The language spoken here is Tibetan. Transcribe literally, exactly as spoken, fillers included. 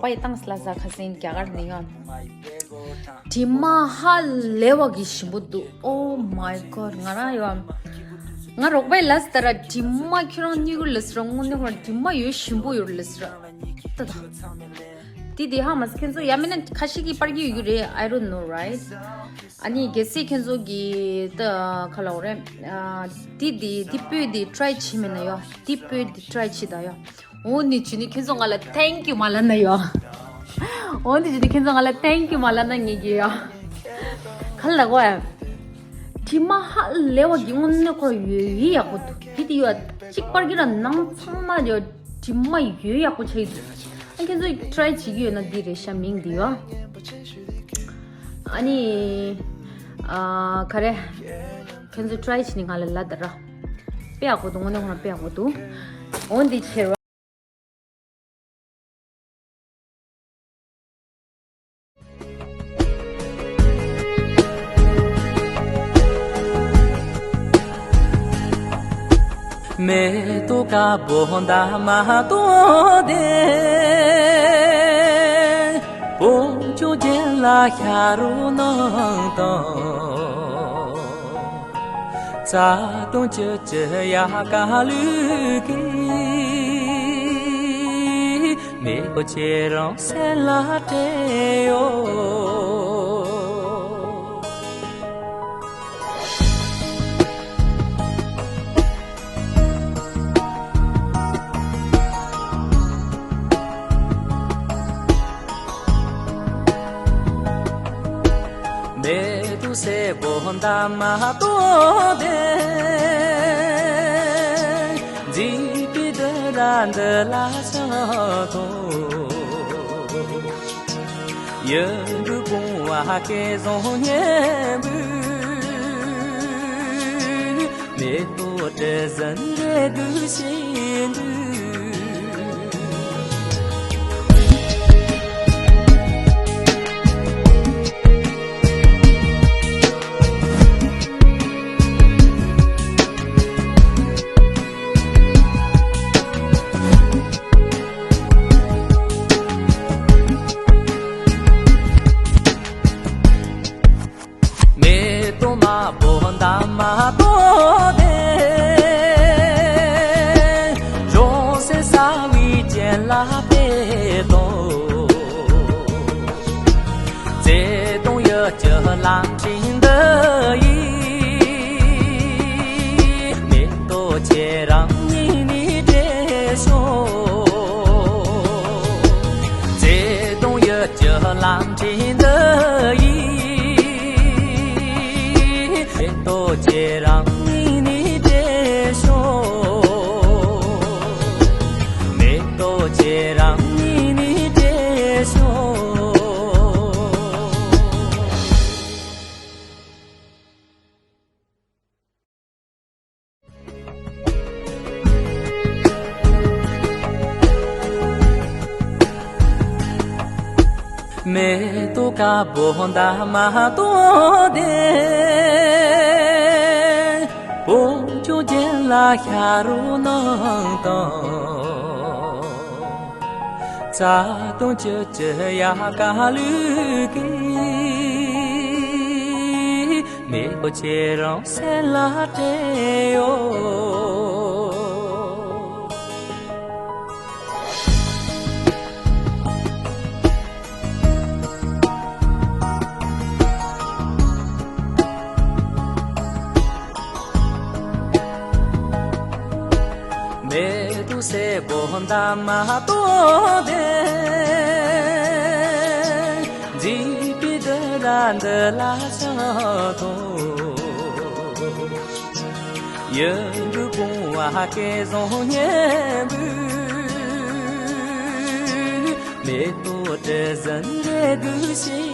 པའི་ཏང་སླ་ཟ་ཁ་སིན་རྒྱ་གར་ནས་ཡོང་། དྲི་མ་ཧ་ལས་པ་གི་ཞིམ་པོ་འདུག Oh my god། ང་རང་ཡོང་། ང་རོགས་པའི་ལ་སི་ཏ་ར་དྲི་མ་ཁྱོད་རང་གཉིས་ཀུ་ལ་སི་ར་དངོས་གནས་ཁོ་རང་དྲི་མ་ཡོད་ཞིམ་པོ་ཡོད་ལ་སི་ར། ཏ་ཏ། དེ་དེ་ཧ་མ་སི་ཁྱོད་ཚོ་ཡ་མེད་ན་ཁ་ཤས་ཀྱིས་པར་གྱི་ཡོད་ཀྱི་རེད། I don't know, right? ཨ་ནི་གལ་སྲིད་ཁྱོད་ཚོ་གི་ད་ག་ལ་འོ་རེད། ཨ། དེ་དེ་དེ་སྤོས་དེ་ཊ་རའི་བྱེད་མེད་ན་ཡོ། དེ་སྤོས་དེ་ཊ་རའི་བྱེད་ད་ཡོ། འོ་ནི་བྱུ་ནི་ཁྱོད་ཚོ་ང་ལ་thank you མ་ལ་ན་ཡོ། འོ་ནི་བྱུ་ནི་ཁྱོད་ཚོ་ང་ལ་thank you མ་ལ་ན་ངེས་ཀྱི་ཡོ། ག་ལ་གོ་ཨ། དྲི་མ་ཧ་ལས་པ་གི་དངོས་གནས་ཁོ་ཡོད་ཡི་ཡག་པོ་འདུག་དེ་དེ་ཡོ། གཅིག་པར་གྱི་ར་ནང་ཚང་མ་ཡོ། དྲི་མ་ཡོད་ཡག་པོ་ཆགས་ཡི་འདུག་ཨ་ཁྱོད་ཚོ་ཊ་རའི་བྱེད་ཀྱི་ཡོད་ན་འདི་རེད་ཤ་མིང་འདི་ཡོ། ཨ་ནི། ཨ། ག་རེ། ཁྱོད་ཚོ་ཊ་རའི་བྱེད་ནི་ང་ལ་ལབ་ད་ར། དཔེ་ཡག་པོ་འདུག་དངོས་གནས་ཁོ་རང་དཔེ་ཡག་པོ་འདུག་འོ་འདི་ཁྱེར་བ། མེ་ཏོག་དཀར་པོ་འདབ་མ་སྟོང་ལྡན། བོད་ལྗོངས་རྒྱན་ལ་ཤ་རུ་ནང་དང་། རྩ་དང་བཅུད་ཀྱི་ཡལ་ག་ལུས་ཀྱི། མེ་ཏོག་ཁྱེད་རང་སེམས་ལ་སྤྲད་ཡོད། མེ་ཏོག་སེར་པོ་འདབ་མ་སྟོང་ལྡན། མཛེས་པའི་སྡུག་ར་འདི་ལ་ཕྱག་འཚལ་ལོ། ཡིད་འགུག་བུང་བ་སྐལ་བཟང་སྙན་པོས། མེ་ཏོག་དྲི་ཟིན་འབྲས་བུ་བྱིན་དུས། མེ་ཏོག་དམར་པོ་འདབ་མ་སྟོང་ལྡན། འབྱུང་སྲིད་གསལ་བའི་རྒྱན་ལ་སྤེལ་དང་། བརྩེ་དང་ཡིད་ཀྱི་ལམ་ཁྲིད་འདི་ཡིས། མེ་ཏོག་ཁྱེད་རང་སྙིང་ནས་བྲེལ་ཤོག་བརྩེ་དང་ཡིད་ཀྱི་ལམ་ཁྲིད་འདི་ཡིས། མེ་ཏོག་ཁྱེད་རང་སྙིང་ནས་བྲེལ་ཤོག་མེ་ཏོག་ཁྱེད་རང་སྙིང་ནས་བྲེལ་ཤོག་མེ་ཏོག་དཀར་པོ་འདབ་མ་སྟོང་ལྡན། བོད་ལྗོངས་རྒྱན་ལ་ཤ་རུ་ནང་དང་། རྩ་དང་བཅུད་ཀྱི་ཡལ་ག་ལུས་ཀྱི། མེ་ཏོག་ཁྱེད་རང་སེམས་ལ་སྤྲད་ཡོད། མེ་ཏོག་སེར་པོ་འདབ་མ་སྟོང་ལྡན། མཛེས་པའི་སྡུག་ར་འདི་ལ་ཕྱག་འཚལ་ལོ། ཡིད་འགུག་བུང་བ་སྐལ་བཟང་སྙན་པོས། མེ་ཏོག་དྲི་ཟིན་འབྲས་བུ་བྱིན།